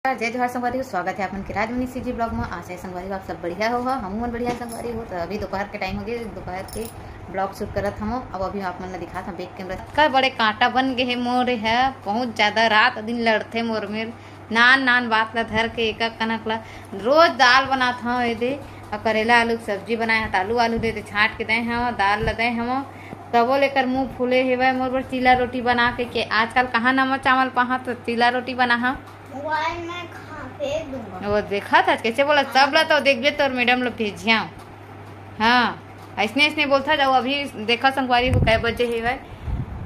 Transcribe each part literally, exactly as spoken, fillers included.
जय जोहार संगवारी हो, स्वागत है आप मन के राजमनी सीजी ब्लॉग में। आशा है संगवारी हो आप सब बढ़िया हो, हम मन बढ़िया संगवारी हो। तो अभी दोपहर के टाइम हो गए, दोपहर के ब्लॉग शूट करत हम। अब अभी आप मन ला दिखात हम बैक कैमरा। का बड़े कांटा बन गए है मोर है, बहुत ज्यादा रात दिन लड़थे मोर मेर, नान नान बात ला धर के एक एक कनक ला। रोज दाल बनात हव एदे, अउ करेला आलू के सब्जी बनाए हव, त आलू आलू दे दे छांट के दे हव, दाल ला दे हव, तबो लेकर मुंह फूले हेवय मोर बर चीला रोटी बना के। के आजकल कहाँ नमक चावल पाहा त चीला रोटी बना हव। मोबाइल में खा फेंक दूंगा। वो देखा था कैसे बोला, सब ला तो देखबे तोर मैडम ला भेजिया। हाँ, ऐसने ऐसने बोलता जाओ। अभी देखा संगवारी हो कै बजे हेवय,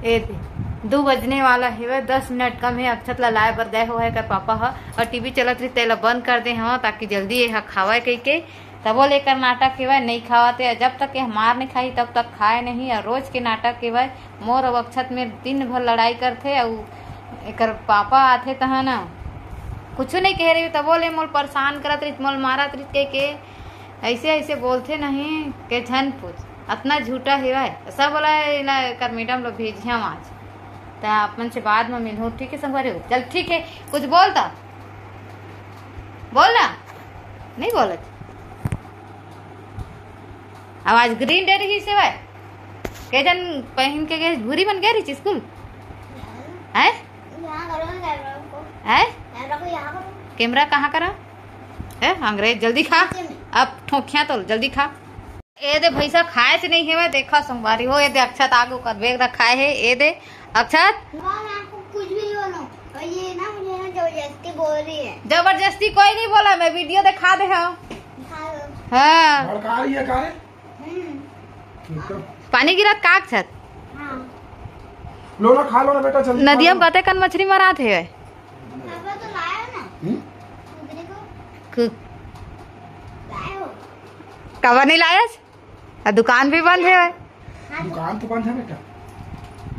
ए दे, दू बजने वाला हेवय, दस मिनट कम है। अक्षत ला लाए बर गए हो है कर पापा ह, और टीवी चलत रही तेला बंद कर दे हव ताकि जल्दी ये ह खावय कह के। तबो लेकर नाटक हेवय, नहीं खावत है। जब तक ये मार नहीं खाई तब तक खाए नहीं। और रोज के नाटक हेवय, मोर अउ अक्षत में दिन भर लड़ाई करथे। अउ एकर पापा आथे तहाँ ना कुछ नहीं कह रही, तबो ले मोल परेशान करत रही, मोल मारत रही के, के ऐसे ऐसे बोलथे नहीं के झन पूछ, अतना झूठा हेवय। सब बोला एला एकर मैडम लो भेजिया आज, त आप मन से बाद में मिलहूँ, ठीक है संगवारी हो? चल ठीक है, कुछ बोल त बोल ना, नहीं बोलत। अब आज ग्रीन डे रही सेवा, के जन पहन के गए, भूरी बन गए रही स्कूल, हैं? यहाँ करो ना कैमरा को। हैं? कैमरा को यहाँ करो। कैमरा कहाँ करा? ए, अंग्रेज, जल्दी खा। नीचे में। अब ठोकिया तो जल्दी खा। ए दे भैंसा खाए से नहीं हेवय, देखा संगवारी हो, ए दे अक्षत आगू कर बैग रखाए है, ए दे अक्षत। माँ, मैं आपको कुछ भी नहीं बोलूँ, और ये ना मुझे ना जबरदस्ती बोल रही है। जबरदस्ती कोई नहीं बोला, मैं वीडियो दिखा दे हव। दिखा दो। हाँ। भड़का रही है का रे? हम्म। ठीक है। पानी गिरत का अक्षत? हाँ। लो ना, खा लो ना बेटा, जल्दी खा नदिया लो। में कते कन मछली मरात है? पापा तो लाया ना। हम्म? उधर को कु- लाए हो। कबर नहीं लायस? आ दुकान भी बंद है। दुकान तो बंद है बेटा।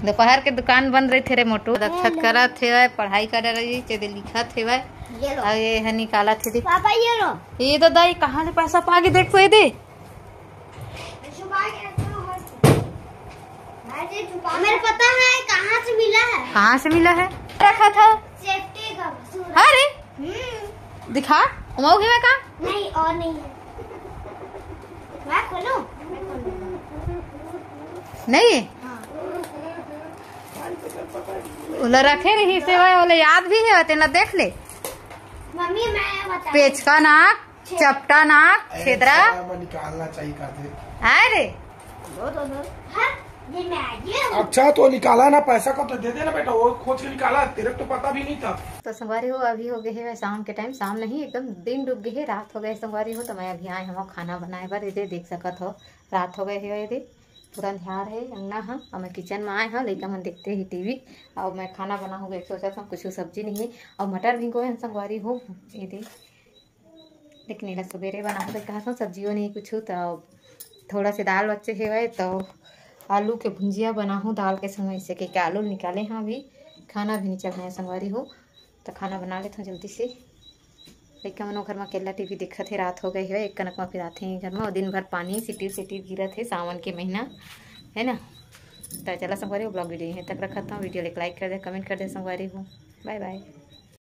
दोपहर के दुकान बंद रही थे रे मोटू। अक्षत करत हेवय, पढ़ाई कर रही, चेदे लिखत हेवय। ये लो। और ये है निकालत हे दे। पापा ये लो। ये तो दाई कहाँ से पैसा पागे, देख तो ये दे। छुपा के रखा हुआ है। अरे छुपा मेरे पता है कहाँ से मिला है। कहाँ से मिला है? रखा था। सेफ्टी का कसूर। अरे हम्म। दिखा, उमाऊ के का? नहीं, और नहीं है। मैं खोलूं? नहीं। हाँ। ओला रखे रही सेवा, ओला याद भी है, तेना देख ले। मम्मी मैं बता। पेचका नाक, चपटा नाक, अरे छेदरा। सारा में निकालना चाहिए कहते। अरे। दो, दो, दो। हाँ, ये मैं आ गया। अच्छा तो निकाला ना, पैसा को तो दे देना बेटा, वो खोज के निकाला, तेरे को तो पता भी नहीं था। तो संगवारी हो, अभी हो गए है शाम के टाइम, शाम नहीं एकदम दिन डूब गए है, रात हो गए संगवारी हो। तो मैं अभी आए हूँ खाना बनाए बर, ये दे देख सकत हो रात हो गए है, ये दे पूरा अंधियार है अंगना ह। और मैं किचन में आए हूँ, लइका मन देखते ही टीवी। और मैं खाना बनाहूँ सोचत हूँ, कुछ सब्जी नहीं है और मटर भिगोए हन संगवारी हो, ये दे। लेकिन एला सुबेरे बनाहूँ कहा था, सब्जियों नहीं कुछ, तो थोड़ा से दाल बच्चे हेवय तो आलू के भुंजिया बनाहूँ दाल के समय से, के आलू निकाले हाँ अभी। खाना भी नहीं चढ़ाए संगवारी हो, तो खाना बना लेते हैं जल्दी से। लइका मन घर में अकेला टीवी देखत हे, रात हो गए हे, एक कनक में फिर आते हैं घर में, और दिन भर पानी सिटिर सिटिर गिरत है, सावन के महीना है ना। तो चला संगवारी हो, ब्लॉग वीडियो यहीं तक रखत हूँ। वीडियो लाइक कर दे, कमेंट कर दे संगवारी हो। बाय बाय।